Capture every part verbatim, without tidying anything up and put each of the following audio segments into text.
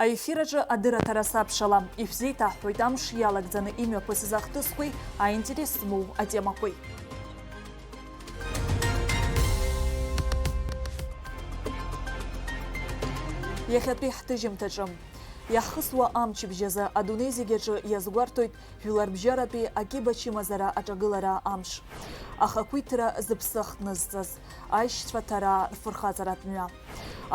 Аефир аҿы адырраҭара сабшала, ишәзеиҭаҳҳәоит амш иалагӡаны имҩаԥысыз ахҭысқәеи аинтерес змоу атемақәеи. Иахьатәи ҳҭыжьымҭаҿы. Иаҳхысуа амчыбжь азы адунеи зегь аҿы иазгәарҭоит жәларбжьаратәи акьыба чымазара аҿагылара амш. Ахақәиҭра зыԥсы ахҭнызҵаз, аишьцәа ҭараа рфырхаҵаратә мҩа.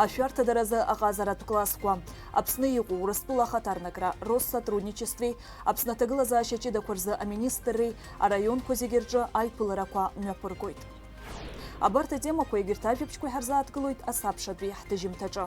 Ашәарҭадаразы аҟазаратә классқәа. Аԥсны иҟоу Урыстәыла ахаҭарнакра Россотрудничествеи Аԥсны аҭагылазаашьа ҷыдақәа рзы аминистрреи араионқәа зегьы рҿы аиԥыларақәа мҩаԥыргоит. Абарҭ атемақәа егьырҭ ажәабжьқәа иҳарзааҭгылоит асабшатәи ҳҭыжьымҭаҿы.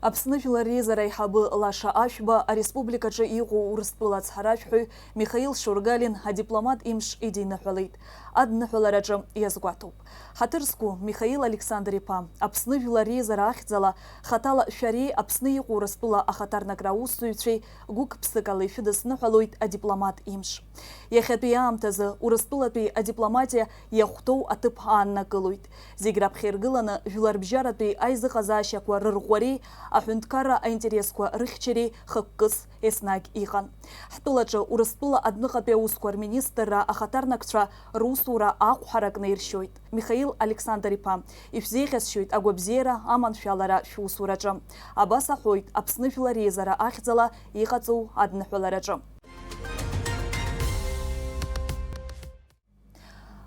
Аԥсны Жәлар Реизара аиҳабы Лаша Ашәба ареспубликаҿы иҟоу Урыстәыла ацҳаражәҳәаҩ Михаил Шургалин адипломат имш идиныҳәалеит. Адныҳәалараҿы иазгәаҭоуп. Ҳаҭыр зқәу Михаил Александр-иԥа, Аԥсны Жәлар Реизара ахьӡала, хаҭала шәареи Аԥсны иҟоу Урыстәыла ахаҭарнакра аусзуҩцәеи гәык-ԥсык ала ишәыдысныҳәалоит адипломат имш. Иахьатәи аамҭазы Урыстәылатәи адипломатиа иахәҭоу аҭыԥ ааннакылоит. Зегь раԥхьа иргыланы, жәларбжьаратәи аизыҟазаашьақәа рырӷәӷәареи аҳәынҭқарра аинтересқәа рыхьчареи хықәкыс еснагь иҟан. Ҳтәылаҿы Урыстәыла адәныҟатәи аусқәа рминистрра ахаҭарнакцәа русура ахә ҳаракны иршьоит. Михаил Александр-иԥа, ишәзеиӷьасшьоит агәабзиара аманшәалара шәусураҿы. Абас аҳәоит Аԥсны Жәлар Реизара ахьӡала иҟаҵоу адныҳәалараҿы.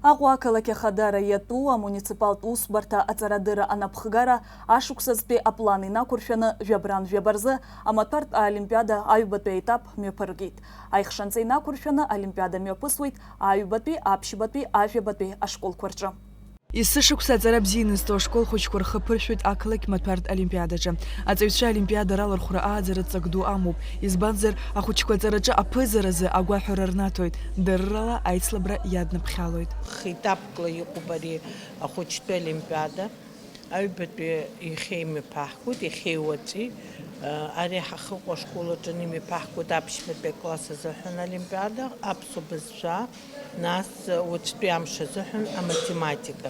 Аҟәа ақалақь Ахадара иатәу амуниципалтә усбарҭа аҵарадырра анапхгара ашықәсазтәи аплан инақәыршәаны жәабран жәаба рзы амаҭәартә аолимпиада аҩбатәи аетап мҩаԥыргеит. Аихшанҵа инақәыршәаны олимпиада мҩаԥысуеит аҩбатәи, аԥшьбатәи, ажәабатәи ашколқәа рҿы. Есышықәса аҵара бзиа инызҵо ашкол хәыҷқәа рхы ԥыршәоит ақалақь маҭәартә олимпиадаҿы. Аҵаҩцәа аолимпиада ралархәра ааӡара ҵак ду амоуп, избанзар, ахәыҷқәа аҵараҿы аԥызаразы агәаҳәара рнаҭоит, дыррала аицлабра иадныԥхьалоит. Хеетапкла иҟоуп ари ахәыҷтәы олимпиада. Аҩбатәи иахьа имҩаԥаҳгоит, иахьеи уаҵәи. Ари ҳахьыҟоу ашкол аҿы имҩаԥаҳгоит аԥшьбатәи акласс азыҳәан олимпиада, аԥсуа бызшәа, нас уаҵәтәи амш азыҳәан аматематика.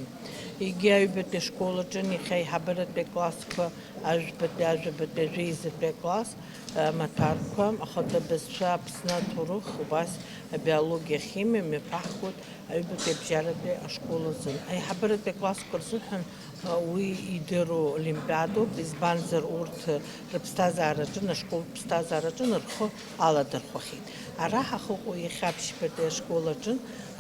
Егьи аҩбатәи ашкол аҿы иахьа аиҳабыратәи аклассқәа, ажәбатәи, ажәабатәи, ажәеизатәи акласс, амаҭәарқәа, ахатәы бызшәа, Аԥсны аҭоурых, убас абиологиа, ахимиа мҩаԥаҳгоит аҩбатәи абжьаратәи ашкол азын. Аиҳабыратәи аклассқәа рзыҳәан Уи идыруа олимпиадоуп, избанзар, урҭ рыԥсҭазаараҿын, ашколтә ԥсҭазаараҿын рхы аладырхәахьеит. Ара ҳахьыҟоу иахьа аԥшьбатәи ашкол аҿы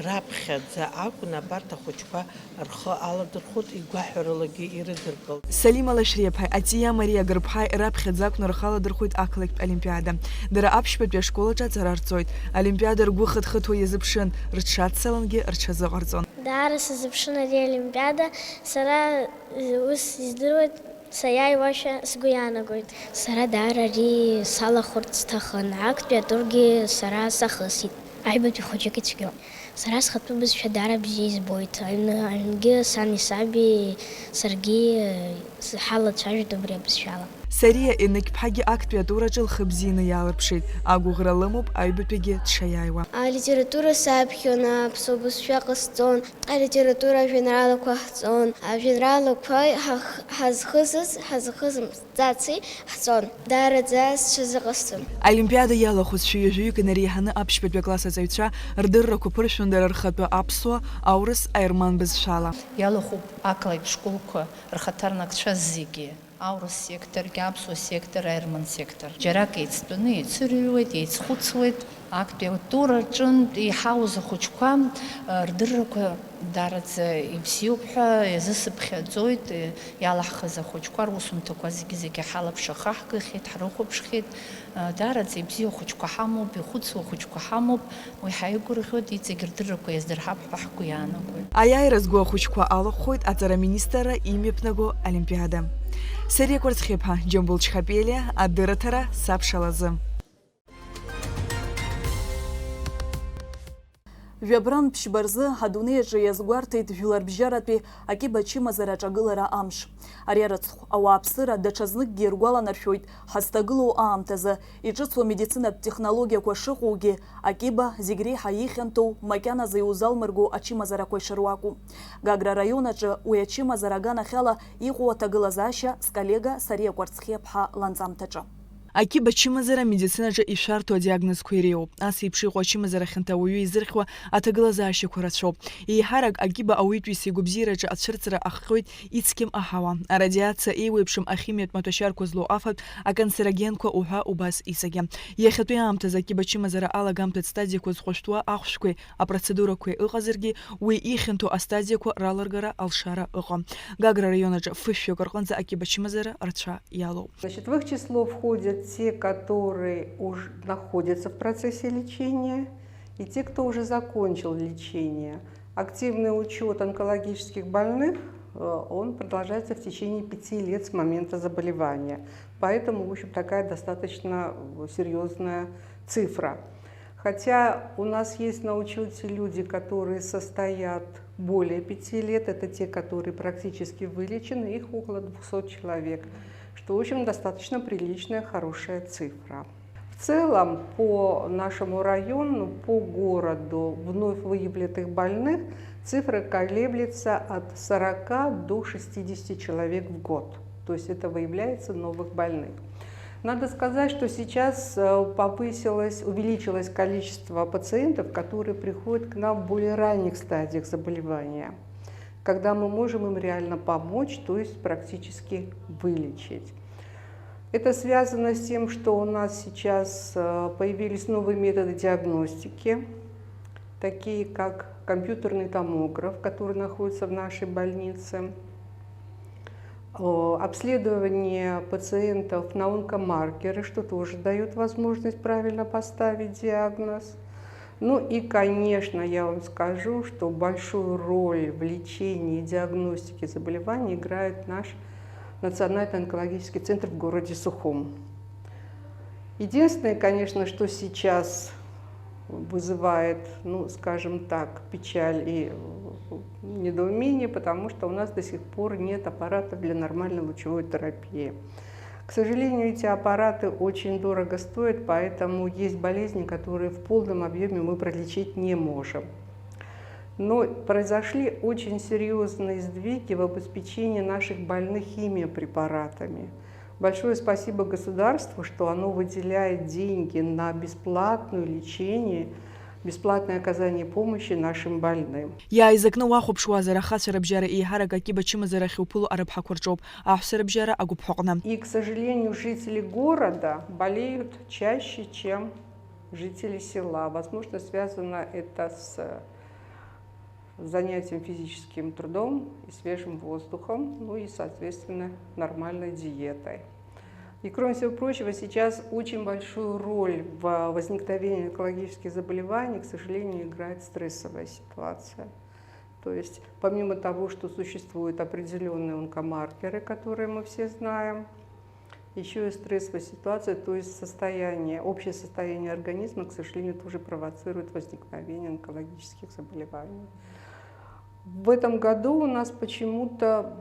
раԥхьаӡа акәны абарҭ ахәыҷқәа рхы аладырхәит, игәаҳәаралагьы ирыдыркылт. Салима Лашәриаԥҳаи Атиа Мариа Гырԥҳаи раԥхьаӡа акәны рхы аладырхәит ақалақьтә олимпиада. Дара аԥшьбатәи ашкол аҿы аҵара рҵоит. Олимпиада ргәы хыҭхыҭуа иазыԥшын, рыҽшаццалангьы рҽазыҟарҵон. Даара сазыԥшын ари аолимпиада, сара, э, ус издыруеит, саиааиуашәа сгәы иаанагоит. Сара даара ари салахәырц сҭахын, актәи атургьы сара сахысит. Аҩбатәи хәыҷык ицәгьоуп. Сара схатәы бызшәа даара бзиа избоит, аҩны, аҩнгьы сани саби, саргьы, э, ҳалацәажәоит убри абызшәала. Сариа Енықьԥҳагьы актәи атураҿы лхы бзианы иаалырԥшит, агәыӷра лымоуп аҩбатәигьы дшаиааиуа. Алитература саԥхьон, аԥсуа бызшәа ҟасҵон, алитература ажәеинраалақәа ҳҵон, ажәеинраалақәа ҳах-, ҳазхысыз, ҳазхысымҵаци ҳҵон, даараӡа сҽазыҟасҵон. Олимпиада иалахәыз шәи ҩажәаҩык инареиҳаны аԥшьбатәи акласс аҵаҩцәа рдыррақәа ԥыршәон дара рхатәы аԥсуа, аурыс, аерман бызшәала. Иалахәуп ақалақь школқәа рхаҭарнакцәа зегьы. Аурыс секторгьы, аԥсуа сектор, аерман сектор. Џьарак еицтәаны еицырҩуеит, еицхәыцуеит. Актәи атур аҿынтә иҳауз ахәыҷқәа, э, рдыррақәа даараӡа ибзиоуп ҳәа иазысыԥхьаӡоит, э, иалаҳхыз ахәыҷқәа русумҭақәа зегьы-зегьы ҳалаԥш ахаҳгахьеит, ҳрыхәаԥшхьеит. Э, даараӡа ибзиоу ахәыҷқәа ҳамоуп, ихәыцуа ахәыҷқәа ҳамоуп. Уи ҳаигәырӷьоит, иҵегь рдыррақәа иаздырҳап ҳәа ҳгәы иаанагоит. Аиааира зго ахәыҷқәа алахәхоит аҵара аминистрра имҩаԥнаго олимпиада. Сариа Кәарцхиаԥҳа, Џьамбул Чхапелиа, адырраҭара сабшалазы. Жәабран ԥшьба рзы адунеи аҿы иазгәарҭеит жәларбжьаратәи акьыба ачымазара аҿагылара амш. Ари арыцхә ауааԥсыра даҽазныкгьы иргәаланаршәоит ҳазҭагылоу аамҭазы, иҿыцу амедицинатә технологиақәа шыҟоугьы, акьыба зегь реиҳа ихьанҭоу, макьаназы иузалмырго ачымазарақәа ишыруаку. Гагра араион аҿы уи ачымазара аганахьала иҟоу аҭагылазаашьа сколлега Сариа Кәарцхиаԥҳа ланҵамҭаҿы. Акьыба ачымазара амедицинаҿы ишәарҭоу адиагнозқәа иреиуоуп. Ас еиԥш иҟоу ачымазара хьанҭа ауаҩы изырхьуа аҭагылазаашьақәа рацәоуп. Еиҳарак акьыба ауаҩытәыҩса игәабзиараҿы ацәырҵра ахҟьоит ицқьам аҳауа, арадиациа еиуеиԥшым ахимиатә маҭәашьарқәа злоу афатә, аканцерогенқәа уҳәа убас иҵегьы. Иахьатәи аамҭазы акьыба ачымазара алагамҭатә стадиақәа зхәышәтәуа ахәшәқәеи апроцедурақәеи ыҟазаргьы, уи ихьанҭоу астадиақәа ралыргара алшара ыҟам. Гагра араион аҿы фышәҩык рҟынӡа акьыба ачымазара рацәа иалоуп. Значит, в их число входят те, которые уже находятся в процессе лечения, и те, кто уже закончил лечение. Активный учет онкологических больных, э, он продолжается в течение пяти лет с момента заболевания. Поэтому, в общем, такая достаточно, э, серьёзная цифра. Хотя у нас есть на учёте люди, которые состоят более пяти лет, это те, которые практически вылечены, их около двухсот человек, что, в общем, достаточно приличная, хорошая цифра. В целом, по нашему району, по городу вновь выявленных больных цифра колеблется от сорока до шестидесяти человек в год. То есть это выявляется новых больных. Надо сказать, что сейчас, э, повысилось, увеличилось количество пациентов, которые приходят к нам в более ранних стадиях заболевания, когда мы можем им реально помочь, то есть практически вылечить. Это связано с тем, что у нас сейчас, э, появились новые методы диагностики, такие как компьютерный томограф, который находится в нашей больнице, э, обследование пациентов на онкомаркеры, что тоже даёт возможность правильно поставить диагноз. Ну и, конечно, я вам скажу, что большую роль в лечении и диагностике заболеваний играет наш Национальный онкологический центр в городе Сухум. Единственное, конечно, что сейчас вызывает, ну, скажем так, печаль и, э, недоумение, потому что у нас до сих пор нет аппаратов для нормальной лучевой терапии. К сожалению, эти аппараты очень дорого стоят, поэтому есть болезни, которые в полном объёме мы пролечить не можем. Но произошли очень серьёзные сдвиги в обеспечении наших больных химиопрепаратами. Большое спасибо государству, что оно выделяет деньги на бесплатное лечение, бесплатное оказание помощи нашим больным. Иааизакны уахәаԥшуазар, ахацәа рыбжьара еиҳарак акьыба ачымазарахь иуԥыло арыԥҳақәа рҿоуп, аҳәса рыбжьара агәыԥҳәаҟны. И, к сожалению, жители города болеют чаще, чем жители села. Возможно, связано это с занятием физическим трудом и свежим воздухом, ну и, соответственно, нормальной диетой. И, кроме всего прочего, сейчас очень большую роль в возникновении онкологических заболеваний, к сожалению, играет стрессовая ситуация. То есть, помимо того, что существуют определённые онкомаркеры, которые мы все знаем, ещё и стрессовая ситуация, то есть состояние, общее состояние организма, к сожалению, тоже провоцирует возникновение онкологических заболеваний. В этом году у нас почему-то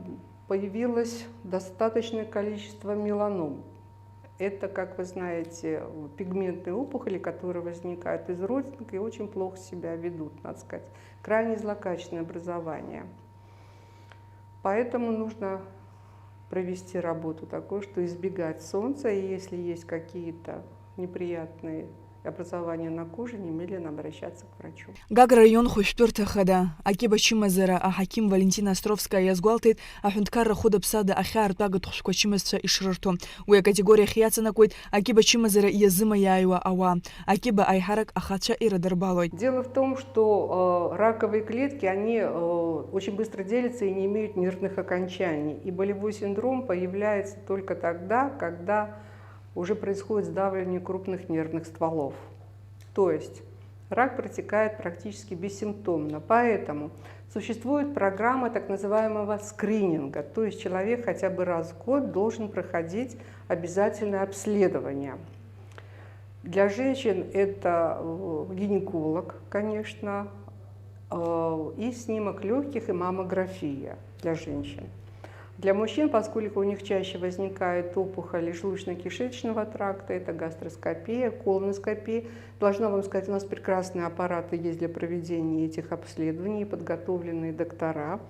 появилось достаточное количество меланом. Это, как вы знаете, пигментные опухоли, которые возникают из родинок и очень плохо себя ведут, надо сказать. Крайне злокачественное образование. Поэтому нужно провести работу такую, что избегать солнца, и если есть какие-то неприятные образования на коже, немедленно обращаться к врачу. Гагра раион хәышәтәырҭа хада, акьыба ачымазара аҳақьым Валентина Островская иазгәалҭеит, аҳәынҭқарра хәыда-ԥсада ахьаартәага хәшәқәа ачымазцәа ишрырҭо. Уи акатегориа ахь иаҵанакуеит акьыба ачымазара иазымаиааиуа ауаа. Акьыба аиҳарак ахацәа ирыдырбалоит. Дело в том, что, э, раковые клетки, они, э, очень быстро делятся и не имеют нервных окончаний. И болевой синдром появляется только тогда, когда уже происходит сдавливание крупных нервных стволов. То есть рак протекает практически бессимптомно. Поэтому существует программа так называемого скрининга. То есть человек хотя бы раз в год должен проходить обязательное обследование. Для женщин это, э, гинеколог, конечно, Э, и снимок лёгких, и маммография для женщин. Для мужчин, поскольку у них чаще возникает опухоль желудочно-кишечного тракта, это гастроскопия, колоноскопия. Должна вам сказать, у нас прекрасные аппараты есть для проведения этих обследований, подготовленные доктора.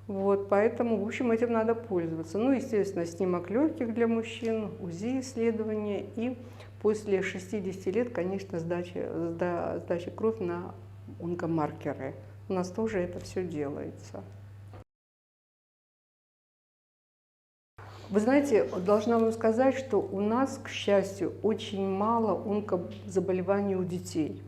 Вот, поэтому, в общем, этим надо пользоваться. Ну, естественно, снимок лёгких для мужчин, УЗИ исследования и после шестидесяти лет, конечно, сдача, сда- сдача крови на онкомаркеры. У нас тоже это всё делается. Вы знаете, должна вам сказать, что у нас, к счастью, очень мало онкозаболеваний у детей.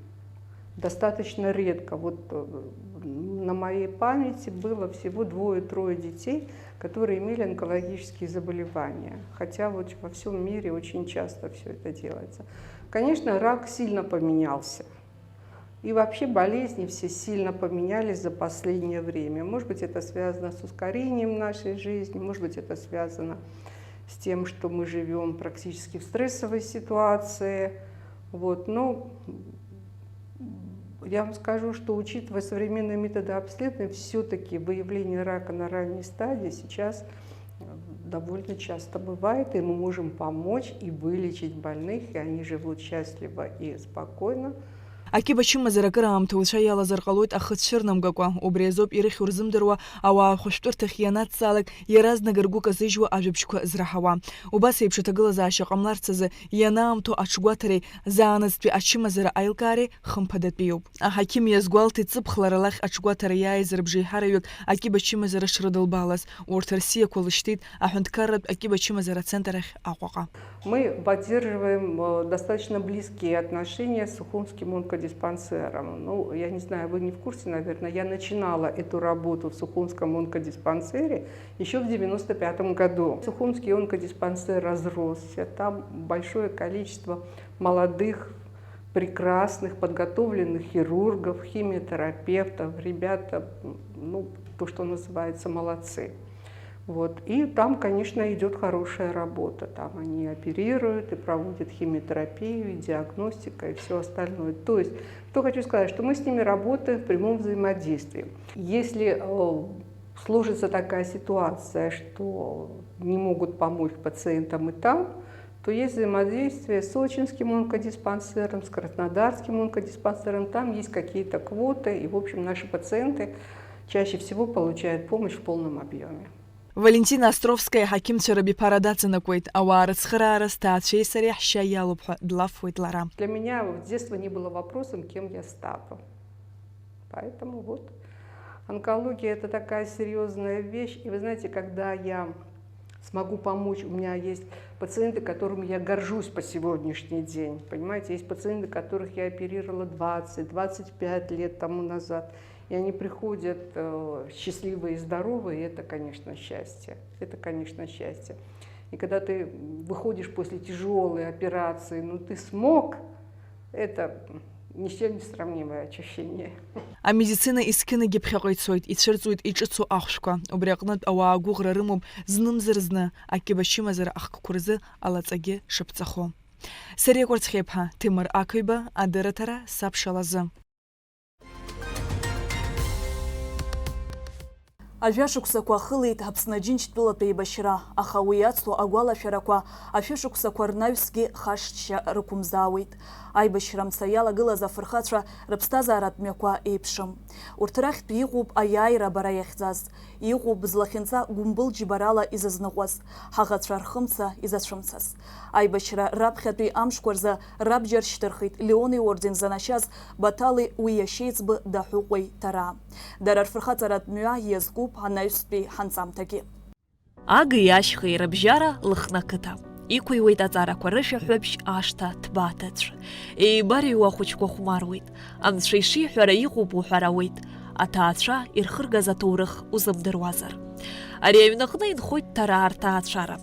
Достаточно редко. Вот, э, на моей памяти было всего двое-трое детей, которые имели онкологические заболевания. Хотя вот во всём мире очень часто всё это делается. Конечно, рак сильно поменялся. И вообще болезни все сильно поменялись за последнее время. Может быть, это связано с ускорением нашей жизни, может быть, это связано с тем, что мы живём практически в стрессовой ситуации. Вот, но я вам скажу, что, учитывая современные методы обследования, всё-таки выявление рака на ранней стадии сейчас, э, довольно часто бывает, и мы можем помочь и вылечить больных, и они живут счастливо и спокойно. Акьыба ачымазара акыраамҭа уцәа иалазар ҟалоит ахы цәырнамгакәа. Убри азоуп ирыхьу рзымдыруа ауаа ахәышәтәырҭахь ианадҵаалак, иаразнак ргәы казыжьуа ажәабжьқәа зраҳауа. Убас еиԥш аҭагылазаашьа ҟамларц азы ианаамҭоу аҽгәаҭареи заанаҵтәи ачымазара аилкаареи хымԥадатәиуп. Аҳақьым иазгәалҭеит ҵыԥхлара лахь аҽгәаҭара иааиз рыбжеиҳараҩык акьыба ачымазара шрыдылбалаз. Урҭ рсиақәа лышьҭит аҳәынҭқарратә акьыба ачымазара ацентр ахь Аҟәаҟа. Мы поддерживаем, э, достаточно близкие отношения с Сухумским онкодиспансером. Ну, я не знаю, вы не в курсе, наверное, я начинала эту работу в Сухумском онкодиспансере ещё в девяносто пятом году. Сухумский онкодиспансер разросся, там большое количество молодых, прекрасных, подготовленных хирургов, химиотерапевтов, ребята, ну, то, что называется, молодцы. Вот. И там, конечно, идёт хорошая работа. Там они оперируют и проводят химиотерапию, и диагностика, и всё остальное. То есть, что хочу сказать, что мы с ними работаем в прямом взаимодействии. Если, э, сложится такая ситуация, что не могут помочь пациентам и там, то есть взаимодействие с Сочинским онкодиспансером, с Краснодарским онкодиспансером. Там есть какие-то квоты, и, в общем, наши пациенты чаще всего получают помощь в полном объёме. Валентина Островская аҳақьымцәа рыбиԥара даҵанакуеит, ауаа рыцхыраара сҭаацәеи сареи ҳшьа иалоуп ҳәа длафуеит лара. Для меня с детства не было вопросом, кем я стану. Поэтому вот онкология — это такая серьёзная вещь. И вы знаете, когда я смогу помочь, у меня есть пациенты, которыми я горжусь по сегодняшний день. Понимаете, есть пациенты, которых я оперировала двадцать, двадцать пять лет тому назад. И они приходят, э, счастливые и здоровые, и это, конечно, счастье. Это, конечно, счастье. И когда ты выходишь после тяжёлой операции, ну, ты смог, это ни с чем не сравнимое ощущение. Амедицина есқьынагьы ԥхьаҟа ицоит, ицәырҵуеит иҿыцу ахәшәқәа. Убри аҟнытә ауаа агәыӷра рымоуп знымзар зны акьыба ачымазара ахкқәа рзы алаҵагьы шыԥҵахо. Сариа Кәарцхиаԥҳа, Ҭемыр Ақаҩба, адырраҭара Сабшалазы. Ажәашықәсақәа ахылеит Аԥсны Аџьынџьтәылатә еибашьра, аха уи иацло агәалашәарақәа ашәышықәсақәа рнаҩсгьы хашҭшьа рықәымзаауеит. Аибашьра амца иалагылаз афырхацәа рыԥсҭазааратә мҩақәа еиԥшым. Урҭ рахьтә иҟоуп аиааира абара иахьӡаз, иҟоуп злахьынҵа гәымбыл џьбарала изызныҟәаз, ҳаӷацәа рхымца изацәымцаз. Аибашьра раԥхьатәи амшқәа рзы рабџьар шьҭырхит Леон иорден занашьаз Баҭали уи иашьеиҵбы Даҳәыҟәеи Ҭараа. Дара рфырхаҵаратә мҩа иазкуп анаҩстәи ҳанҵамҭагьы. Агеи ашьхеи рыбжьара Лыхны ақыҭа. Иқәыҩуеит аҵарақәа рышәаҳәабжь ашҭа ҭбааҭыцә. Еибарыҩуа ахәыҷқәа хәмаруеит. Анцәа ишиҳәара иҟоуп уҳәар ауеит, аҭаацәа ирхыргаз аҭоурых узымдыруазар. Ари аҩнаҟны инхоит Ҭараа рҭаацәара.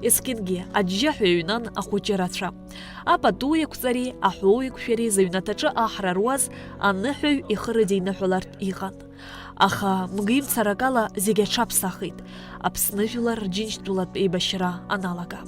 Есқьынгьы аџьџьаҳәа иҩнан ахәыҷы рацәа. Апату еиқәҵари аҳәоу еиқәшәари зыҩнаҭаҿы аҳра руаз аныҳәаҩ ихы рыдиныҳәалартә иҟан. Аха мгеимцарак ала зегь аҽаԥсахит, Аԥсны жәлар Рџьынџьтәылатә еибашьра аналага.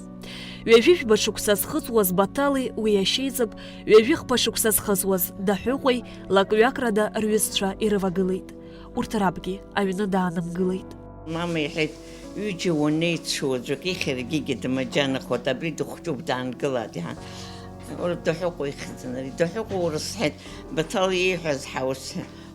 Ҩажәи жәба шықәса зхыҵуаз Баҭали уи иашьеиҵб, ҩажәи хԥа шықәса зхыҵуаз Даҳәыҟәеи лакҩакрада рҩызцәа ирывагылеит. Урҭ рабгьы аҩны даанымгылеит. Мама иҳәеит, ҩыџьа уанеицу аӡәк ихьыргьы дмаџьанахоит, абри дыхәҷуп, даангылааит, иҳәан. Уара Даҳәыҟәа ихьӡын ари, Даҳәыҟәа урысҳәеит, Баҭал ииҳәаз ҳаус.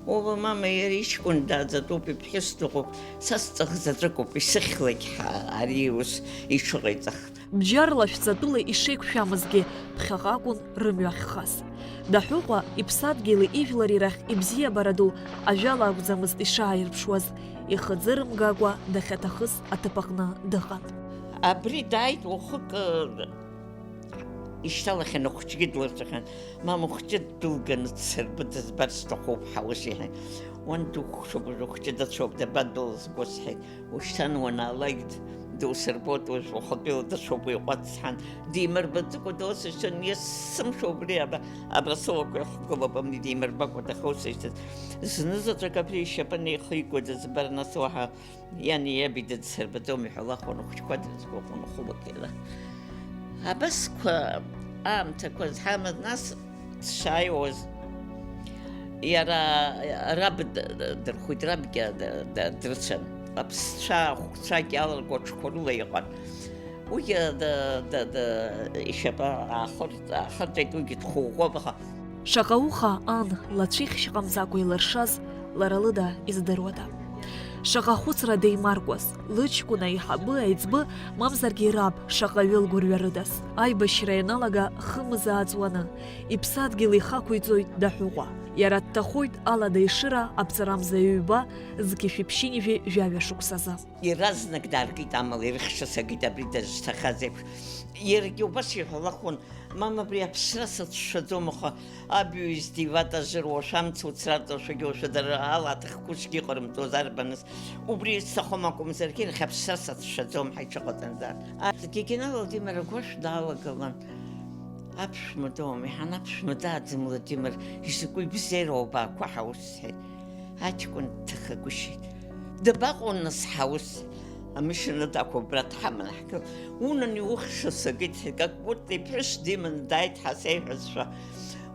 Уба, мама, иара иҷкәын дааӡатәуп, иԥҳәыс дыҟоуп, са сҵых заҵәыкоуп, исыхьлакь ҳа-, ари ус иҽыҟаиҵахт. Бџьарла шәҵатәыла ишеиқәшәамызгьы ԥхьаҟа акәын рымҩа ахьхаз. Даҳәыҟәа иԥсадгьыли ижәлари рахь ибзиабара ду ажәала акәӡамызт ишааирԥшуаз, ихы ӡырымгакәа дахьаҭахыз аҭыԥ аҟны дыҟан. Абри дааит уахык, ишьҭалахьан, ахәыҷгьы длырҵәахьан. Мама, ухәҷы ддәылганы дсырба, дызбар сҭахуп ҳәа ус иҳәан. Уан духәшоуп, уажә ухәҷы дацәоуп, дабадәылызго, сҳәеит. Ушьҭан уанаалак дусырбоит, уажә уахатәиала дацәоуп уи иҟәаҵ, сҳәан. Димырбаӡакәа досышьҭан, есымша убри аба-, абрасовақәа ихгылоуп, амни димырбакәа дахьусышьҭаз. Знызаҵәык абри ишьапы неихигоит, дызбар нас уаҳа Иани иаби дыдсырбаӡом, иҳәалахуан, ахәыҷқәа дрызгәаҟуан, хәылак еилах. Абасқәа аамҭақәа зҳамаз, нас сшааиуаз, иара раб д-, д-, дырхәит, рабгьы д-, д-, дрыцәан. Аԥсцәа, ахәцәагьы алырго аҽқәа рыла иҟан. Уигьы д-, д-, д-, ишьапы аахырт-, аахырҵеит, уигьы дхәыӷәӷәоуп, аха Шаҟа уха ан лацәихьшь ҟамҵакәа илыршаз лара лыда издыруада? Шаҟа ахәыцра деимаркуаз, лыҷкәын, аиҳабы, аиҵбы, мамзаргьы раб шаҟаҩы лгәырҩарыдаз? Аибашьра ианалага хымз ааҵуаны, иԥсадгьыл ихақәиҵоит Даҳәыҟәа. Иара дҭахоит алада ешыра аԥҵарамза ҩба, зқьи шәиԥшьынҩажәи жәаҩа шықәсазы. Иаразнак дааргеит амала, ирыхьша сагеит абри дызҭахаз еиԥш. Иаргьы убас иҳәалахуан, мама, абри аԥсра сацәшәаӡом, аха абҩа издиват ажыр уашәа амца уцрарҵошәагьы уашәа дара ала аҭахқәоушгьы иҟарымҵоз арбаныз, убри исҭахым акәымзаргьы, иахьа аԥсра сацәшәаӡом, ҳа иҽыҟаҵанӡа. Гегена Владимир агәашә даалагылан. Аԥшәма доуам, иҳан аԥшәма дааӡам, Владимир, изакәи бзиароу абаақәа ҳаус, сҳәеит. Аҷкәын дҭахагәышьеит. Дабаҟоу нас ҳаус? Амашьына дақәу абра дҳаман ҳгыл. Унан иухша сагеит, ҳәа, как будто иԥҳәыс диманы дааит ҳәа сеиҳәазшәа.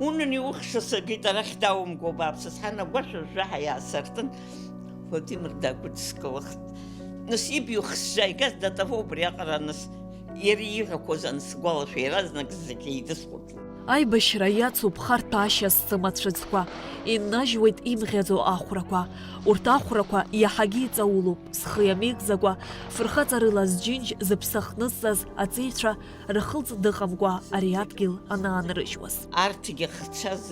Унан иухша сагеит, арахь даумго, бааԥсы, сҳан агәашә жәаҳа иаасыртын, Владимир дагәыдскылахт. Нас ибаҩ хсжьа игаз датаво убриаҟара, нас иара ииҳәақәоз ансгәалашәа, иаразнак зегь еидысҟәыҭлеит. Аибашьра иацуп харҭәаашьа зцым ацәыӡқәа, иннажьуеит имӷьаӡо ахәрақәа. Урҭ ахәрақәа иаҳагьы иҵаулоуп, зхы иамеигӡакәа, фырхаҵарыла зџьынџь зыԥсы ахнызҵаз аҵеицәа рыхылҵ дыҟамкәа ари адгьыл анаанрыжьуаз. Арҭгьы хцәаз,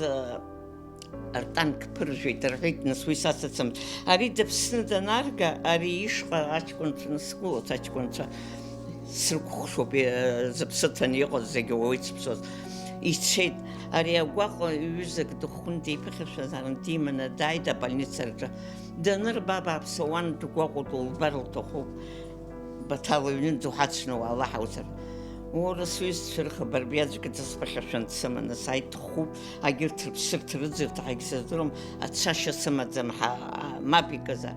ртанк ԥыржәеит, рҳәеит, нас уи са сыцымц. Ари дыԥсны данарга, ари ишҟа аҷкәынцәа, нас сгәылац аҷкәынцәа срыкәхшоуп, е, зыԥсы ҭаны иҟаз зегьы уаҩы ицыԥсуаз. Ицеит. Ари агәаҟ ҩызак дыхәын, деиԥыхьашәазаарын, диманы дааит абольница рҿы. Данырба, бааԥсы, уан дгәаҟуеит, улбар лҭахуп. Баҭал аҩны духацәны уаала ҳауцар. Уара сҩызцәа рыхабар биаӡәк дысԥахьашәан дсыманы сааит, дхәуп, агьырҭ рыԥсырҭ рыӡырҭ ҳагь сыздырам, ацашьа сымаӡам, ҳа, мап иказар.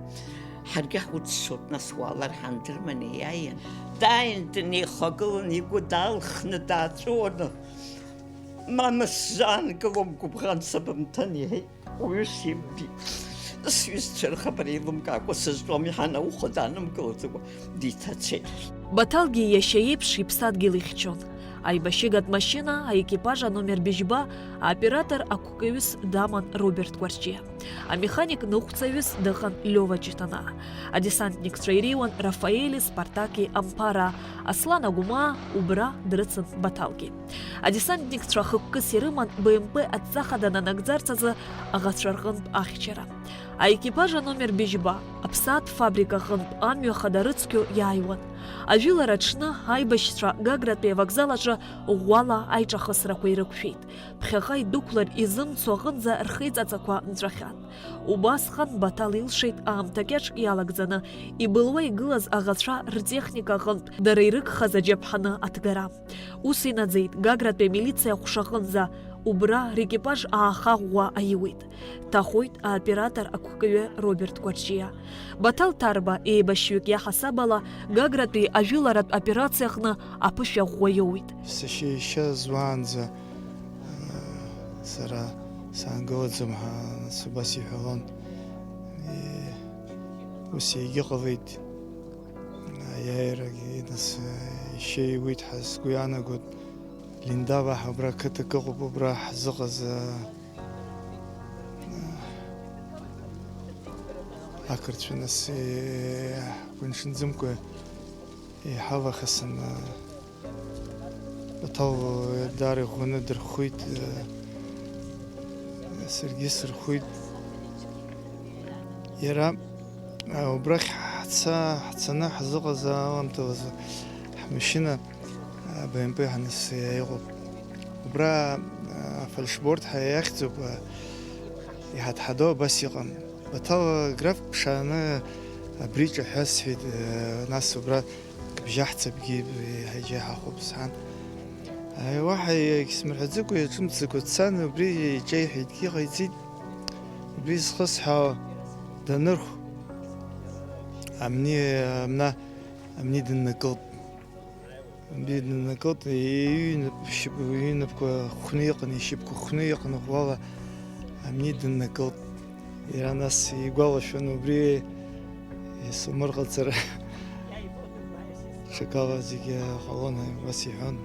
Ҳаргьы ҳуццот, нас уаалар ҳандырманы иааиан. Дааин днеихагылан, игәы даалхны дааҵәуаны, мама сзаангылом гәыбӷан сабымҭан, иҳәеит. Уаҩы симбеит. Сҩызцәа рхабар еилымкаакәа сызтәом, иҳанауха даанымгылаӡакәа диҭацеит. Баҭалгьы иашьа иеиԥш иԥсадгьыл ихьчон. Аибашьыгатә машьына, аекипаж аномер быжьба, аоператор ақәкаҩыс даман Роберт Гәарҷиа. Амеханик ныҟәцаҩыс дыҟан Лиова Ҷыҭанаа. Адесантникцәа иреиуан Рафаели Спартаки Амԥараа, Аслан Агәмаа, убра дрыцын Баҭалгьы. Адесантникцәа хықәкыс ирыман Б М П адҵа хада нанагӡарц азы аӷацәа рҟынтә ахьчара. Аекипаж аномер быжьба, аԥсаатә фабрика аҟынтә амҩа хада рыцқьо иааиуан. Ажәылара аҽны аибашьцәа Гагратәи авокзал аҿы ӷәӷәала аиҿахысрақәа ирықәшәеит. Ԥхьаҟа идәықәлар изымцо аҟынӡа рхеиҵаҵақәа нҵәахьан. Убасҟан Баҭал илшеит аамҭа кьаҿ иалагӡаны, ибылуа игылаз аӷацәа ртехника аҟынтә дара ирыгхаз аџьаԥҳаны аҭгара. Ус инаӡеит Гагратәи амилициа аҟәша аҟынӡа, Убра рекипаж ааха ӷәӷәа аиуеит. Дҭахоит аоператор ақәкаҩы Роберт Кәарҷиа. Баҭал Ҭарба еибашьҩык иаҳасаб ала Гагратәи ажәыларатә операциа аҟны аԥышәа ӷәӷәа иоуеит. Сашьа иашьа зуаанӡа, э, сара саангылаӡом ҳәа нас убас иҳәалон. Э, ус егьыҟалеит. Аиааирагьы нас, э, иашьа иуит ҳәа сгәы иаанагоит. Линдава ҳәа абра қыҭак ыҟоуп, убра ҳзыҟаз, э, ақырҭцәа нас, э, ҳгәы нҽанӡамкәа иҳавахьан, э, Баҭал, э, даара иӷәӷәаны дырхәит, э, саргьы сырхәит. Иара, э, убрахь ҳца-, ҳцаны ҳзыҟаз аамҭазы ҳмашьына, э, Б М П ҳанасыиа иҟоуп. Убра, э, афальшборд ҳәа иахьӡуп, э, иҳадҳадо абас иҟан. Баҭал, э, график ԥшааны абри ҿаҳәа сҳәеит, э, нас убра Бжьаҳцаԥгьы еиҳа иџьеи ҳахәаԥсҳан. Уаҳа егьсмырҳәаӡакәа, иҿымҭӡакәа дцан, убри иҿеиҳәеит, иҟаиҵеит. Убри зхысҳәаауа данырхә, амни, амна, амни дыннакылт. Амни дыннакылт, иҩнап-, шьап-, иҩнапқәа хәны иҟан, ишьапқәа хәны иҟан, ӷәӷәала амни дыннакылт. Иара нас игәалашәон убри, исумырҟаҵар, ҽакала зегьы ҟалон, ус иҳәон.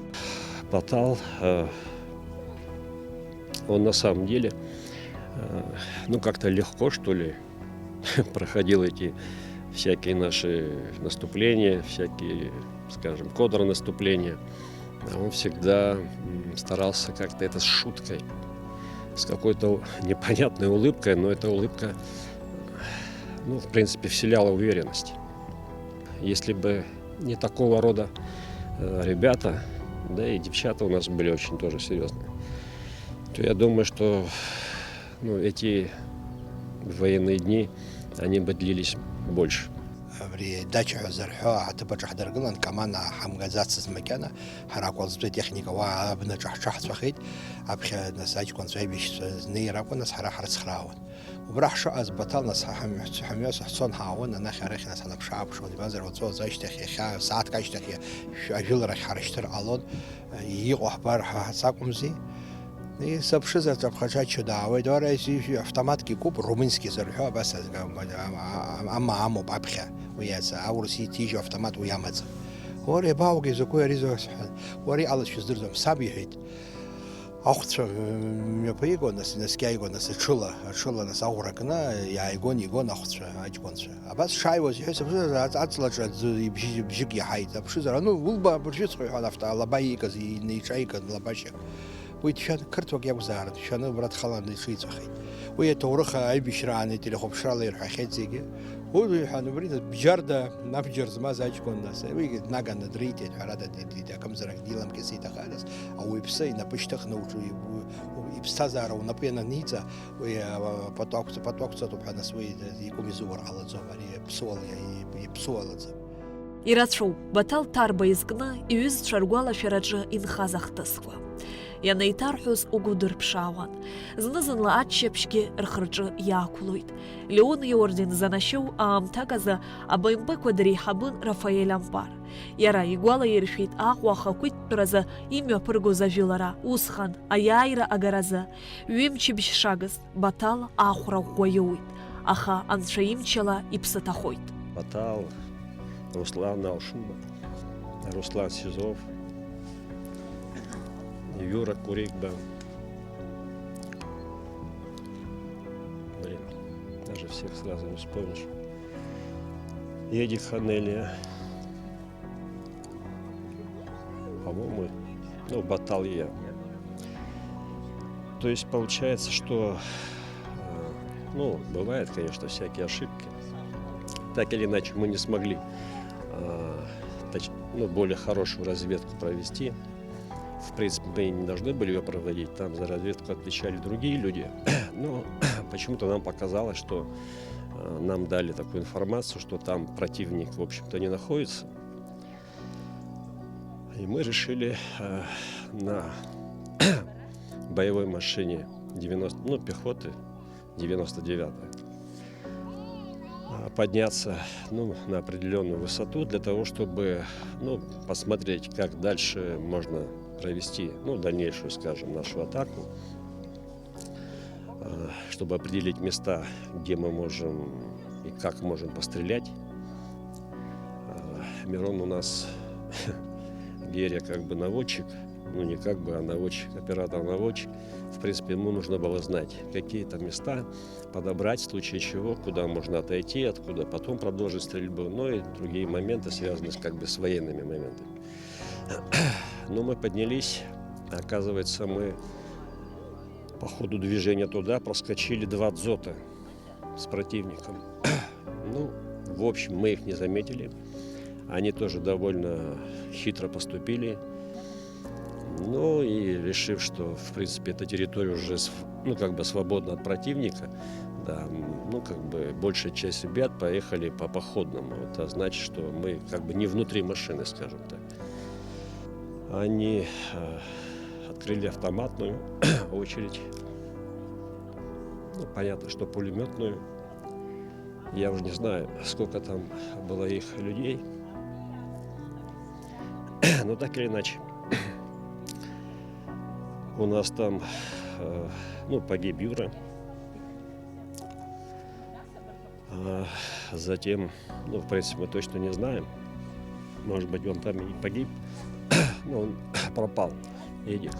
Батал, э, он на самом деле, э, ну, как-то легко, что ли, проходил эти всякие наши наступления, всякие, скажем, контрнаступления. А он всегда, м, старался как-то это с шуткой, с какой-то непонятной улыбкой, но эта улыбка, ну, в принципе, вселяла уверенность. Если бы не такого рода, э, ребята, да и девчата у нас были очень тоже серьёзные, то я думаю, что, ну, эти военные дни, они бы длились больше. Абри дача ҳәа зырҳәо аҭыԥ аҿы ҳдыргылан, Каман ҳамгаӡацызт макьана, ҳара акәалӡтәи техника уа абнаҿ ҳҽаҳҵәахит, аԥхьа нас аҷкәынцәа аибашьцәа знеир акәын, нас ҳара ҳрыцхраауан. Убра ҳшыҟаз Баҭал нас ҳа-, ҳамҩа-, ҳамҩас ҳцон ҳаауан, анахь арахь нас ҳнаԥшы-ааԥшуан, избанзар уаҵәы аӡәы ашьҭахь иахьа, сааҭк ашьҭахь шә-, ажәыларахь ҳарышьҭыр ҟалон, иҟоу ҳбар ҳәа ҳаҵакәымзи. И, саԥшызар, ҿаԥха-ҿаччо даауеит, уара, ис-, ис-, автоматк икуп, румынски зырҳәо, абас азга-, ам-, ам-, ам-, амоуп аԥхьа, уи аца, аурыс иҭижьу автомат уи амаӡам. Уара, иабааугеи, закәи ари зо, сҳәан, уара иҟалаз шәыздырӡом, саб иҳәеит. Ахәцәа, э, мҩаԥаигон, нас, инаскьаигон, нас, аҽыла, аҽыла, нас, аӷәра кны, иааигон, игон ахәцәа, аҷкәынцәа. Абас шааиуаз иҳәеит, саԥшызар, аҵ-, аҵлаҿы аӡы ибжьы-, бжьык иаҳаит, саԥшызар, ану, улба абыржәыҵәҟьа, иҳәан, авто-, алаба иикыз, инеиҿаикын лабашьак. Уи дшәан, қырҭуак иакәзаарын, дшәаны убра дхалан иҽиҵәахит. Уи аҭоурых аибашьраан ителехәаԥшрала ирҳәахьеит зегьы. Уи, иҳәан, убри бџьарда, абџьар змаз аҷкәын, нас, уигьы днаганы дриҭеит, ҳәарада, ди-, ди-, акымзарак диламкьысит, аха, нас, ауаҩԥсы инапы шьҭыхны уҿы-, у-, у-, иԥсҭазаара унапы иананиҵа, уи, а, пату ақәҵа-, пату ақәҵатәуп ҳәа, нас, уи икәым изуур ҟалаӡом, ари иаԥсуала, иаԥсуалаӡам. Ирацәоуп, Баҭал Ҭарба изкны иҩызцәа ргәалашәараҿы инхаз ахҭысқәа. Ианеиҭарҳәоз угәы дырԥшаауан. Зны-зынла аччаԥшьгьы рхырҿы иаақәлоит. Леон иорден занашьоу аамҭак азы абаҩмпеқәа дреиҳабын Рафаель Ампар. Иара игәалаиршәеит Аҟәа ахақәиҭтәразы имҩаԥыргоз ажәылара, усҟан аиааира агаразы, ҩымчыбжь шагыз. Баҭал ахәра ӷәӷәа иоуит, аха анцәа имчала иԥсы ҭахоит. Баҭал, Руслан Алшынба, Руслан Сизов, Юра Куригба. Блин, даже всех сразу не вспомнишь. Едик Ханелия. По-моему, ну, Баталия. То есть получается, что, э, ну, бывают, конечно, всякие ошибки. Так или иначе, мы не смогли, э, точ-, ну, более хорошую разведку провести. В принципе, мы и не должны были её проводить. Там за разведку отвечали другие люди. Но почему-то нам показалось, что, э, нам дали такую информацию, что там противник, в общем-то, не находится. И мы решили, э, на боевой машине девяносто, ну, пехоты, девяносто девятая, а, подняться, ну, на определённую высоту для того, чтобы, ну, посмотреть, как дальше можно провести, ну, дальнейшую, скажем, нашу атаку, а, чтобы определить места, где мы можем и как можем пострелять. А, Мирон у нас Геря как бы наводчик, ну, не как бы, а наводчик, оператор-наводчик. В принципе, ему нужно было знать, какие там места подобрать, в случае чего, куда можно отойти, откуда потом продолжить стрельбу, ну и другие моменты, связанные с, как бы, с военными моментами. Но мы поднялись, оказывается, мы по ходу движения туда проскочили два дзота с противником. Ну, в общем, мы их не заметили. Они тоже довольно хитро поступили. Ну и решив, что, в принципе, эта территория уже св-, ну, как бы свободна от противника, да, м, ну, как бы большая часть ребят поехали по походному. Это значит, что мы как бы не внутри машины, скажем так. Они, э, открыли автоматную очередь. Ну, понятно, что пулемётную. Я уже не знаю, сколько там было их людей. Но так или иначе, у нас там, э, ну, погиб Юра. А затем, ну, в принципе, мы точно не знаем. Может быть, он там и не погиб, но он пропал, Эдик.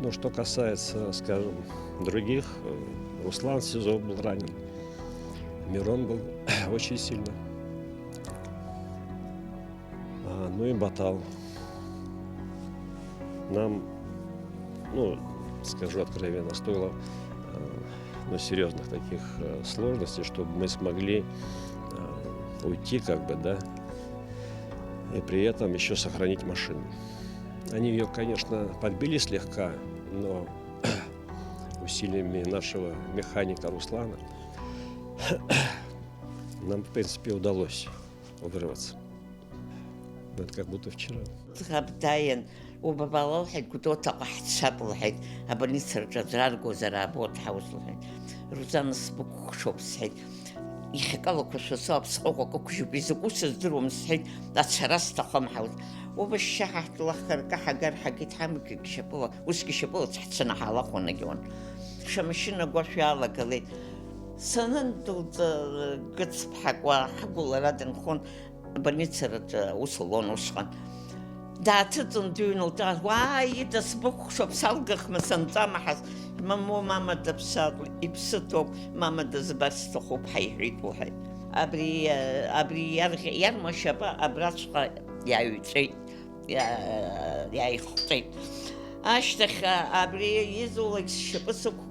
Ну, что касается, скажем, других, э, Руслан в СИЗО был ранен, Мирон был очень сильно. А, ну и Батал. Нам, ну, скажу откровенно, стоило, э, ну, серьёзных таких, э, сложностей, чтобы мы смогли, э, уйти, как бы, да, и при этом ещё сохранить машину. Они её, конечно, подбили слегка, но усилиями нашего механика Руслана нам, в принципе, удалось вырваться. Ну, это как будто вчера. Ӡӷаб дааин, убабала лҳәеит, Гәдоуҭаҟа ҳцап лҳәеит, абольницараҿы аӡәыр аргозар аабоит ҳаус лҳәеит. Рузана сбыкәхшоуп сҳәеит. Иахьакалақәа шәасу аԥсҟыҟәак ықәжьуп, изакәу сыздыруам сҳәеит, ацара сҭахым ҳаус. Убашьшьаҳа ҳтлахкарка ҳагар ҳагеит ҳамҩагь шьапыла, усгьы шьапыла ҳцаны ҳаалахәын егьон. Шамашьына агәашә иалагалеит. Санындәылҵ, Гыцԥҳак уа ҳгәылара дынхон, абольницараҿы аус луан усҟан. Дааҭыҵын дыҩны лҿы, уаа, ида сбыкәхшоуп, салгахма санҵамаҳаз, мамоу, мама дыԥсаатәла, иԥсы ҭоуп, мама дызбар сҭахуп ҳәа иҳәеит лҳәеит. Абри, абри иарӷьа-, иарма шьапы абраҵәҟьа иааҩҵәеит, иа-, иааихҟьеит. Ашьҭахь, абри изулак сшьапы сықә-,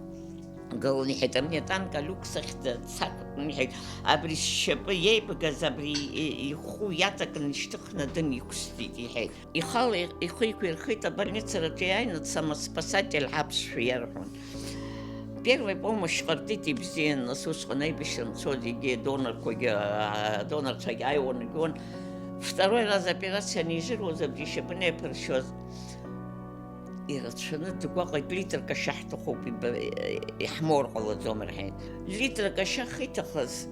гылан, иҳәеит, абни атанк алиукс ахь дцак, иҳәеит, абри сшьапы иеибгаз, абри и-, ихәы иаҵакны ишьҭыхны дымиқәсҵеит, иҳәеит. Ихала ихы иқәирхеит, абольницараҿы иааины дсамоспасатель ҳәа аԥсшәа иарҳәон. Первый помощь ҟарҵеит ибзиан, нас усҟан аибашьра мцо зегьы донорқәагьы, а, донорцәагьы ааиуан, игон. Второй раз операциа анижыруаз, абри ишьапы неиԥыршьоз, ирацәаны дгәаҟит, литрак ашьа ҳҭахуп, иба-, иҳмоур ҟалаӡом рҳәеит. Литрак ашьа ахьиҭахыз,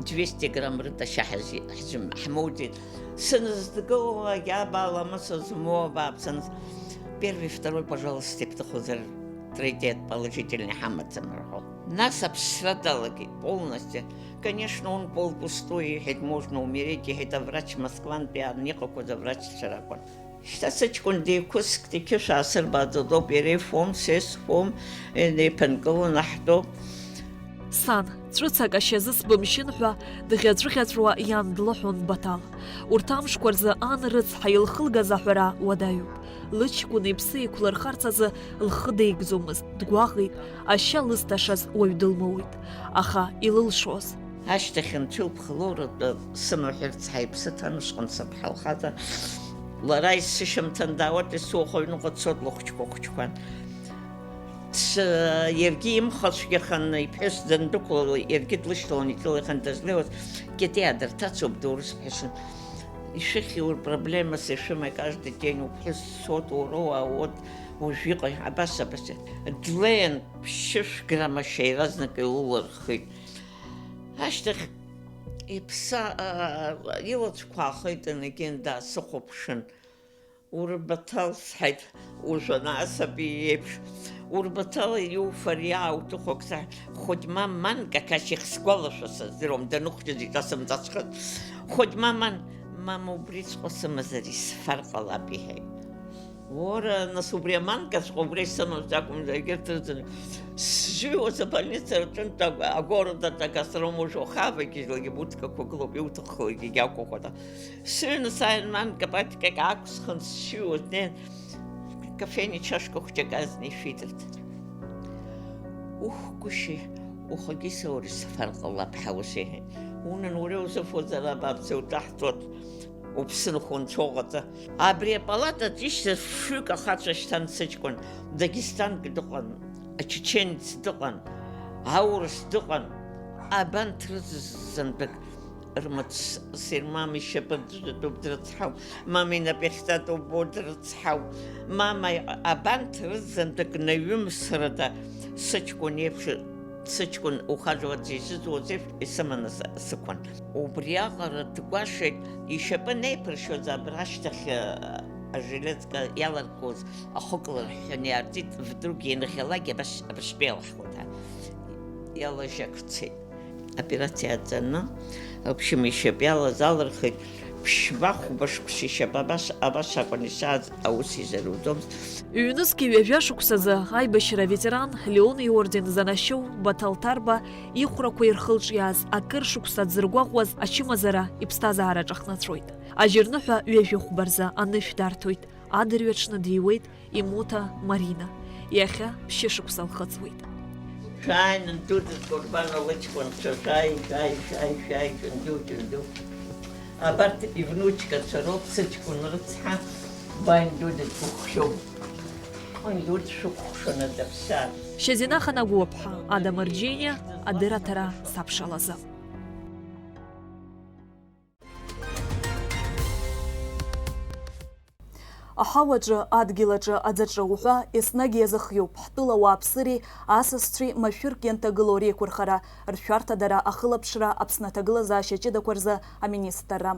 двести грамм рыда ашьа ҳази-, ҳзым-, ҳмоуӡеит. Сыныздгылалак, иаба аламыс змоу абааԥсыныз, первый, второй, пожалуйста, ибҭахузар, третий положительный ҳамаӡам рҳәо. Нас аԥсра далагеит полностью. Конечно, он пол пустой, иҳәеит, можно умереть, иҳәеит, аврач Москвантәи иааны иҟақәаз аврачцәа ракәын. Шьҭа сыҷкәын деиқәыскт, иқьышә аасырбааӡаӡоуп, иара ифом, са исфом, еиԥынкыланы ҳтәоуп. Сан, ҵәыцак ашьазы сбымшьын ҳәа, дӷьаҵәыӷьаҵәуа иан длыҳәон Баҭал. Урҭ амшқәа рзы ан рыцҳа илхылгаз аҳәара уадаҩуп. Лыҷкәын иԥсы еиқәлырхарц азы лхы деигӡомызт, дгәаҟит, ашьа лызҭашаз уаҩ дылмоуит. Аха илылшоз? Ашьҭахь анцәа илԥха лоуратәы сымаҳәырц ҳаиԥсы ҭан, усҟан сыԥҳа лхаҵа. Лара есышьамҭан даауеит, есуаха аҩныҟа дцоит лыхәыҷқәа хәыҷқәан. Ш-, иаргьы имхацәгьаханы иԥҳәыс дандәықәлала, иаргьы длышьҭалан иҿылеихан дызлеиуаз, Кьатиа дырҭацоуп, доурыс ԥҳәысын. Ишәыхьи уи проблемас ишәымои, каждый день уԥҳәыс дцот, уара уаауот, уажә иҟои, абас, абас. Длеин ԥшьышә граммашьа иаразнак илылырхит. Ашьҭахь иԥса, а, илацәқәа аахеит, анагьын даасыхәаԥшын. Урбаҭал, сҳәеит, уажә ана асаби иеиԥш. Урбаҭал иуфар иаауҭыху акы саҳ-, хоть маман какашьих сгәалашәо сыздыруам, даныхәҷыз иҿасымҵаҵәҟьаз. Хоть маман, мама, убриҵәҟьа сымазар исфар ҟалап, иҳәеит. Уара, нас, убри аманкаҵәҟьа убра исымамзт акәым, егьырҭ рыӡын. Сжьыҩуаз абольница рҿынтә аг-, агородаҿ агастрома уажә уахавагьежьлакгьы будкақәа гылоуп, иуҭаххалакгьы иагьақәыхәада. Сыҩны сааин, мамка папкак аақәсхын, сшьыҩуа днеин, кофейни чашка хәҷык азна ишәидырт. Ух, гәышьа, ухагьы соур исфар ҟалап ҳәа ус иҳәеит. Унан, уара узыфозар, абааԥсы, уҿаҳҵоит, уԥсы нхо унцәа уҟаҵа. Абри апалатаҿ ишьҭаз фҩык ахацәа шьҭан сыҷкәын, дагестантә дыҟан, ачеченец дыҟан, аурыс дыҟан, абанҭ рыӡыз зынтәык. Рмаҵ сир, мама ишьапы ӡәӡәатәуп, дрыцҳауп, мама инапы иахьҵатәу бо, дрыцҳауп, мама абанҭ рызынтәык наҩымсрада сыҷкәын еиԥш, сыҷкәын ухаживать зызуаз еиԥш исыманы сы-, сықәын. Убриаҟара дгәашәеит, ишьапы неиԥыршьоз абра ашьҭахь, а, ажилетка иаларкуаз ахәык лырҳәҳәаны иаарҵит, вдруг ианахьалак абас-, абыржәтәы иалаҳхуеит ҳәа. Иалажьакцеит. Операциа аҵаны, лыԥшәма ишьапы иалаз алырхит, ԥшьба-хәба шықәса ишьапы абас, абас акәын ишааз, аус изаруӡомызт. Ҩнызқьи ҩажәа шықәсазы аибашьра аветеран, Леон иорден занашьоу Баҭал Ҭарба ихәрақәа ирхылҿиааз, акыр шықәса дзыргәаҟуаз ачымазара иԥсҭазаараҿ ахнаҵәоит. Ажьырныҳәа ҩажәи хәба рзы анышә дарҭоит, адырҩаҽны диуеит Имута Марина, иахьа ԥшьышықәса лхыҵуеит. Шәааи, нанду дызкәырбан лыҷкәынцәа, шәааи, шәааи, шәааи, шәааи, шәынду, шәынду. Абарҭ ивнучкацәа роуп, сыҷкәын рыцҳа, ба, инду дызкәыхшоуп. Инду дшәыкәхшаны дыԥсаат. Шьазина Ханагәыаԥҳа, Ада Мырџьениа, адырраҭара Сабшалазы. Аҳауаҿы, адгьылаҿы, аӡаҿы уҳәа еснагь иазыхиоуп ҳтәыла ауааԥсыреи асасцәеи машәырк ианҭагылоу реиқәырхара, ршәарҭадара, ахылаԥшра Аԥсны аҭагылазаашьа ҷыдақәа рзы аминистрра.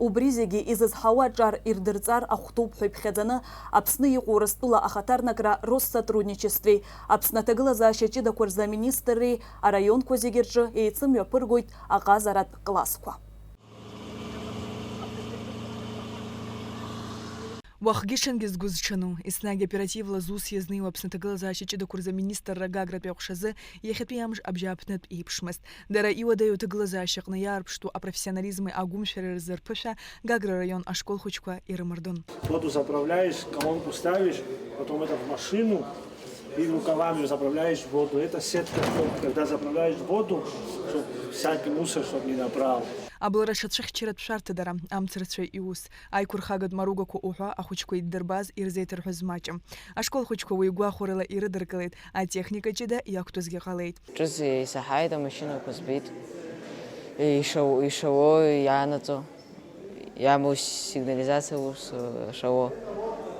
Убри зегьы изызҳауа аҿар ирдырҵар ахәҭоуп ҳәа иԥхьаӡаны, Аԥсны иҟоу Урыстәыла ахаҭарнакра Россотрудничествеи Аԥсны аҭагылазаашьа ҷыдақәа рзы аминистрреи араионқәа зегьы рҿы еицымҩаԥыргоит аҟазаратә классқәа. Уахгьы-ҽынгьы згәы зҽану, еснагь оперативла зус иазнеиуа Аԥсны аҭагылазаашьа ҷыдақәа рзы аминистрра Гагратәи аҟәшазы иахьатәи амш абжьааԥнытә еиԥшмызт. Дара иуадаҩу аҭагылазаашьаҟны иаарԥштәу апрофессионализми агәымшәареи рзы рԥышәа Гагра араион ашкол хәыҷқәа ирымардон. Воду заправляешь, колонку ставишь, потом это в машину, и рукавами заправляешь воду. Это сетка, когда заправляешь воду, чтоб всякий мусор чтоб не набрал. Абылра аҽацәыхьчаратә шәарҭадара, амцарцәа иус, аиқәырхагатә маругақәа уҳәа ахәыҷқәа иддырбаз ирзеиҭарҳәоз маҷым. Ашкол хәыҷқәа уи гәахәарыла ирыдыркылеит, атехника ҷыда иақәтәазгьы ҟалеит. Ҿыц исаҳаит амашьынақәа збеит, ишау-, ишауо, иаанаҵо. Иамоу сигнализациа ус, э, шауо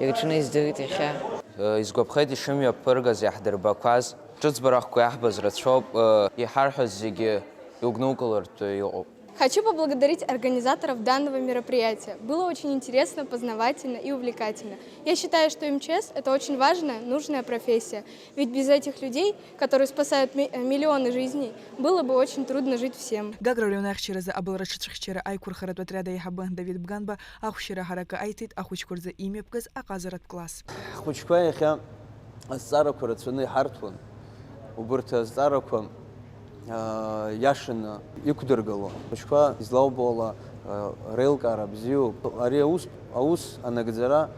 ирҽны издырит иахьа. Э, изгәаԥхеит ишымҩаԥыргаз, иаҳдырбақәаз. Ҿыцбарахқәа иаҳбаз рацәоуп, э, иҳарҳәаз зегьы иугәнукылартә иҟоуп. Хочу поблагодарить организаторов данного мероприятия. Было очень интересно, познавательно и увлекательно. Я считаю, что М Ч С — это очень важная, нужная профессия. Ведь без этих людей, которые спасают ми-, э, миллионы жизней, было бы очень трудно жить всем. Гагра араион ахьчаразы абылра аҽацәыхьчара аиқәырхаратә отряд аиҳабы Давид Бганба ахәшьара ҳаракы аиҭеит ахәыҷқәа рзы имҩаԥгаз аҟазаратә класс. Ҳхәыҷқәа иахьа азҵаарақәа рацәаны иҳарҭон. Убырҭ азҵаарақәа, аа, иашаны иқәдыргылон. Ахәыҷқәа излаубо ала, аа, реилкаара бзиоуп. Ари аус, аус анагӡара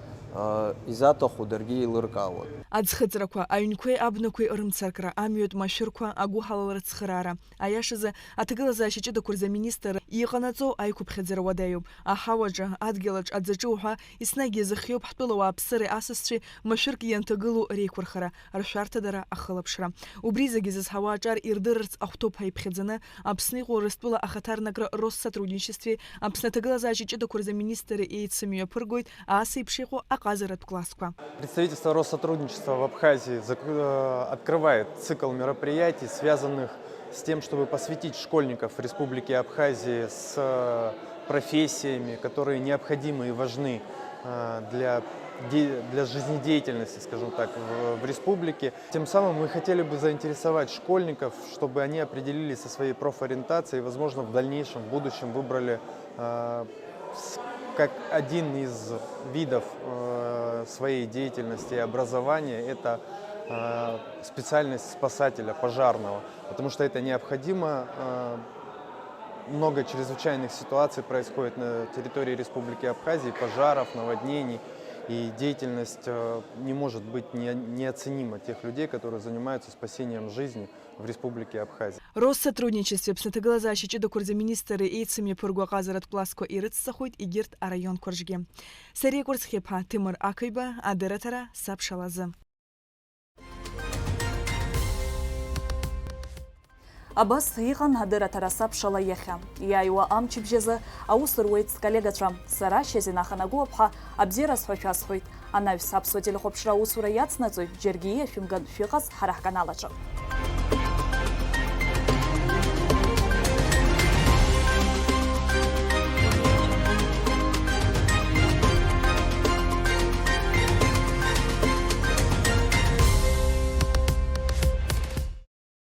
Изаҭаху даргьы еилыркаауан. Аӡхыҵрақәа, аҩнқәеи абнақәеи рымцаркра, амҩатә машәырқәа, агәыҳалалратә цхыраара. Аиашазы, аҭагылазаашьа ҷыдақәа рзы аминистр иҟанаҵо аиқәыԥхьаӡара уадаҩуп. Аҳауаҿы, адгьылаҿ, аӡаҿы уҳәа, еснагь иазыхиоуп ҳтәыла ауааԥсыреи асасцәеи машәырк ианҭагылоу реиқәырхара, ршәарҭадара, ахылаԥшра. Убри зегьы зызҳауа аҿар ирдырырц ахәҭоуп ҳәа иԥхьаӡаны, Аԥсны иҟоу Урыстәыла ахаҭарнакра Россотрудничествеи Аԥсны аҭагылазаашьа ҷыдақәа рзы аминистри еицымҩаԥыргоит ас еиԥш иҟоу аҟазаратә классқәа. Представительство Россотрудничества в Абхазии зак- э, открывает цикл мероприятий, связанных с тем, чтобы посвятить школьников Республики Абхазии с э, профессиями, которые необходимы и важны э, для, де- для жизнедеятельности, скажем так, в, в республике. Тем самым мы хотели бы заинтересовать школьников, чтобы они определились со своей профориентацией и, возможно, в дальнейшем, в будущем выбрали э, с- как один из видов э, своей деятельности и образования, это э, специальность спасателя, пожарного, потому что это необходимо. Э, много чрезвычайных ситуаций происходит на территории Республики Абхазии, пожаров, наводнений, и деятельность э, не может быть не- неоценима тех людей, которые занимаются спасением жизни в Республике Абхазия. Россотрудничестве Аԥсны аҭагылазаашьа ҷыдақәа рзы аминистри еицымҩаԥырго аҟазаратә классқәа ирыцҵахоит егьырҭ араионқәа рҿгьы. Сариа Кәарцхиаԥҳа, Ҭемыр Ақаҩба, адырраҭара Сабшалазы. Абас иҟан адырраҭара Сабшала иахьа. Иааиуа амчыбжьазы аус руеит сколлегацәа. Сара Шьазина Ханагәыаԥҳа абзиара сҳәо шәасҳәоит. Анаҩс аԥсуа телехәаԥшра аусура иацнаҵоит, џьаргьы иашәымган шәыҟаз ҳара ҳканал аҿы.